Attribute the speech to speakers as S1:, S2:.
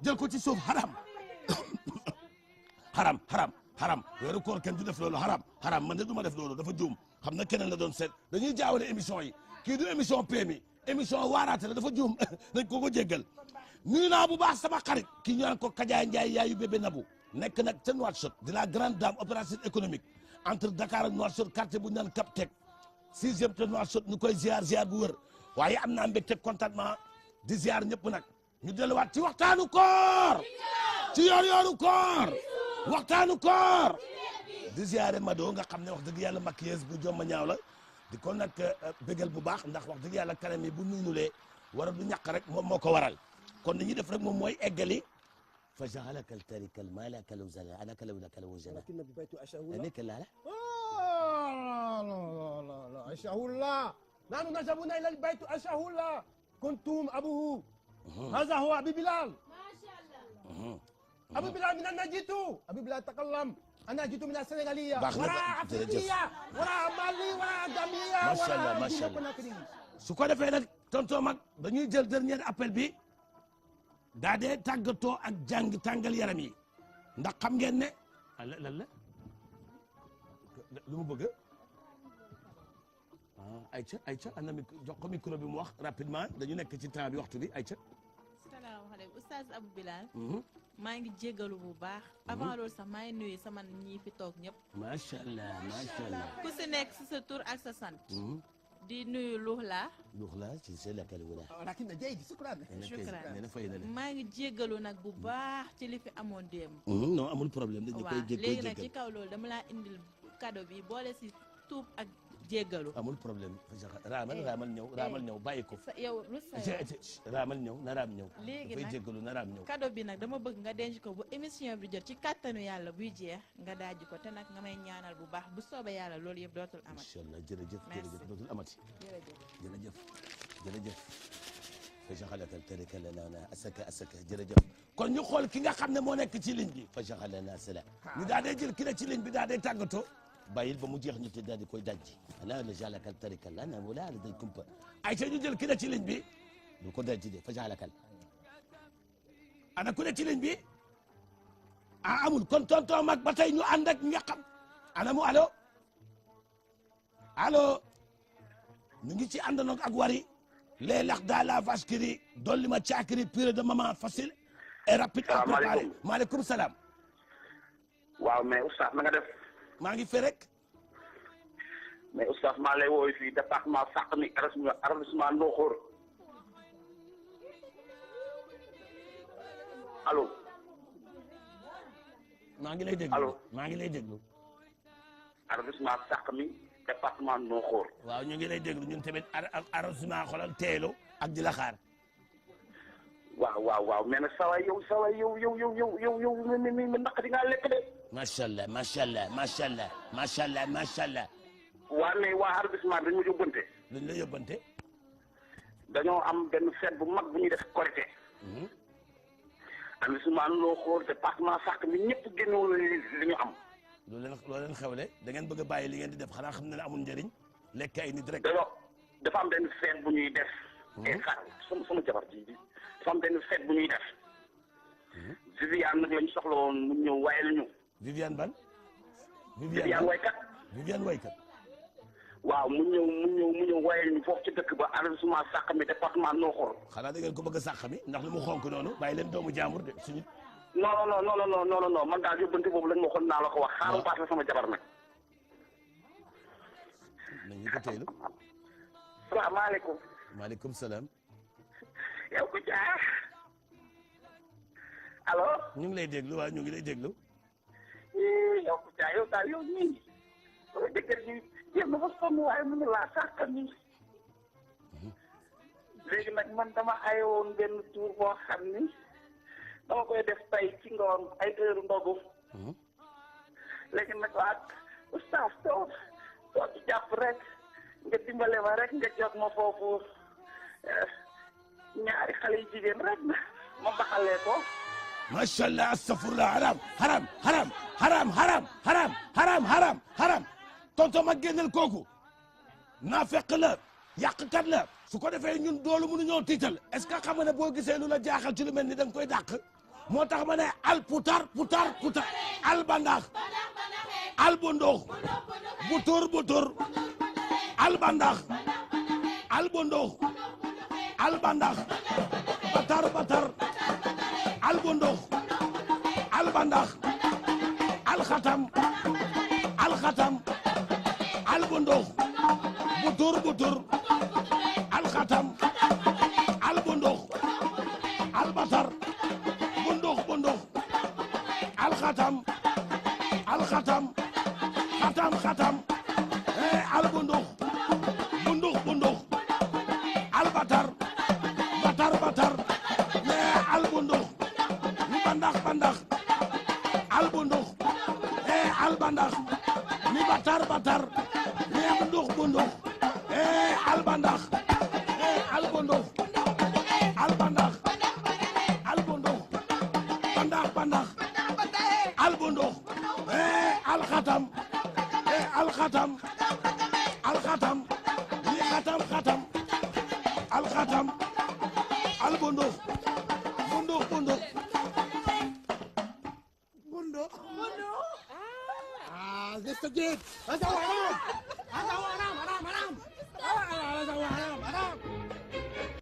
S1: jël ko ci suuf haram haram haram haram weeru koor kenn du def loolu haram man de du ma def loolu dafa juum xam na keneen la doon seet dañuy jaawale émission yi kii du émission PMI émission waaraate la dafa juum nañ ko jéggal nuyu naa bu baax sama xarit kii ñu naan ko Kaja Ndiaye yaayu bébé Nabou nekk nag ca Nouakchott de la grande dame opération économique entre Dakar ak Nouakchott quartier bu ñu naan Cap Tech 6e te Nouakchott ñu koy ziar bu wër waaye am naa mbégte contentement di ziar ñëpp nag ñu delluwaat ci waxtaanu koor ci yoonu koor waxtaanu koor di ziare Mado nga xam ne wax dëgg yàlla maquilleuse bu jomma ñaaw la di ko nag bégal bu baax ndax wax dëgg yàlla kanam yi bu nuunulee war a du ñàkk rek moom moo ko waral kon li ñuy def rek moom mooy eggali fa jaxalaka altarika almalaka lawzana ana kalawlaka lawzana anaka lala
S2: لا أشهد الله نحن نذهبون إلى البيت أشهد الله كنتم أبوه هذا هو أبي بلال ما شاء الله أبي بلال من أين جئت أبي بلال تكلم أنا جئت من السنغالية وراء أفريقيا وراء مالي وراء غامبيا
S1: ما شاء الله ما شاء الله su ko defee nag tonton mag dañuy jël dernier appel bi daa dee tàggatoo ak tàngal yaram yi ndax xam ngeen ne lan la lu mu bëgg Aïcha ana jox ko micro bi mu wax rapidement dañu nekk ci temps bi waxtu bi Aïcha.
S3: salaamaaleykum oustaz Abou Bilal. maa ngi jégalu bu baax. avant loolu sax maa ngi nuyu sama ñi fi toog ñëpp.
S1: macha allah macha allah.
S3: ku si nekk si sa tur ak sa sant. di nuyu Luxla.
S1: Luxla ci seen lakkal wala.
S3: shukran maa ngi jégalu nag bu baax ci li fi amoon démb.
S1: non amul problème dañu koy jégalu
S3: léegi nag ci kaw loolu dama laa indil cadeau bi boole si tuub ak. jéggalu
S1: amul problème raamal ñëw bàyyi ko
S3: yow
S1: raamal ñëw na raam ñëw
S3: léegi
S1: dafay
S3: nag
S1: jéggalu na raam ñëw
S3: cadeau bi nag dama bëgg nga denc ko bu émission bi jot ci kàttanu yàlla buy jeex nga dajji ko te nag nga may ñaanal bu baax bu soobee yàlla loolu yëpp dootul amati
S1: inchallah jërëjëf dootul amati jërëjëf fa jaxalaka tarika lana asaka jërëjëf kon ñu xool ki nga xam ne moo nekk ci ligne bi fa jaxalana sala ñu daa dee jël ki ne ci ligne bi daa dee tàggatoo bàyyil ba mu jeex ñu te daal di koy dajji ala la jalakal tarika lana wala ala day kumpa ay ca ñu jël ki ne ci ligne bi du ko dajji de fa jalakal ana ku ne ci ligne bi amul kon tonton mag ba tey ñu ànd ak nga xam ana mu allo ñu ngi ci àndandoo ak wari les lax dans la vache qui rit dolli ma caakiri purée de maman facile et rapide à préparer maaleykum salaam
S4: waaw mais oustaz na nga def
S1: maa ngi fi rek.
S4: mais oustaz maa lay wooyu fii département Sakmi arrondissement Ndokhor allo.
S1: maa ngi lay déglu
S4: allo
S1: maa ngi lay déglu.
S4: arrondissement Sakmi département Ndokhor.
S1: waaw ñu ngi lay déglu ñun tamit arrondissement xoolal teelu ak di la xaar.
S4: waaw mais nag saa waay yow mi naq di ngaa lekk de.
S1: macha allah.
S4: waa mais waa arrondissement dañu ma yóbbante.
S1: luñ la yóbbante.
S4: dañoo am benn fête bu mag bu ñuy def Korité. arrondissement Ndokhor département Sakmi ñëpp génnoon li ñu am.
S1: loo leen xewle da ngeen bëgg a bàyyi li ngeen di def xanaa xam ne amul njëriñ lekk ay nit rek.
S4: dafa am benn fête bu ñuy def. sama jabar ji dafa am benn fête bu ñuy def. Viviane nag lañ soxla woon mu ñëw waaye la ñu.
S1: Viviane ban.
S4: Viviane
S1: waykat.
S4: waaw mu ñëw waaye ñu foofu ci dëkk ba arrondissement Sakmi département Ndokhor.
S1: xanaa da ngeen ko bëgg a Sakmi ndax lu mu xonk noonu bàyyi leen doomu jaamur de suñu.
S4: non man daal yóbbante boobu lañ ma waxoon naa la ko wax xaaral paas la sama jabar nag.
S1: nañu ko teylu.
S4: salaamaaleykum.
S1: maaleykum salaam.
S4: yow ku caa. allo.
S1: ñu ngi lay déglu waaw ñu ngi lay déglu.
S4: yow ku caa yow daal yow nii. sama jëkkër ji jéem na fa sonn waaye mu ngi laa sàq nii. léegi nag man dama ayoon benn tour boo xam ni dama koy def tey ci ngoon ay heure ndogu. léegi nag waa oustaz soo ci jàpp rek nga dimbale ma rek nga jot ma foofu ñaari xale yu jigéen rek ma baxalee ko.
S1: macha allah astafurlah haram tonton ma génneel kooku naa fekk la yàqkat la su ko defee ñun doolu mënu ñoo tiital est ce que xam nga ne boo gisee lu la jaaxal ci lu mel ni da nga koy dàq moo tax ma ne al putar al bandax al bondoox butur al bandax al bondoox al bandax batar al bondoox al bandax al xatam al bondoox butur al xatam al bondoox al batar bondoox al xatam al bondoox al batar al bondoox ni bandax al bondoox al bandax ni batar ni bondoox al bandax al bondoox al bandax al bondoox bandax al bondoox al xatam ni xatam al xatam al bondoox
S2: Ah, Mr. Jade. Haram.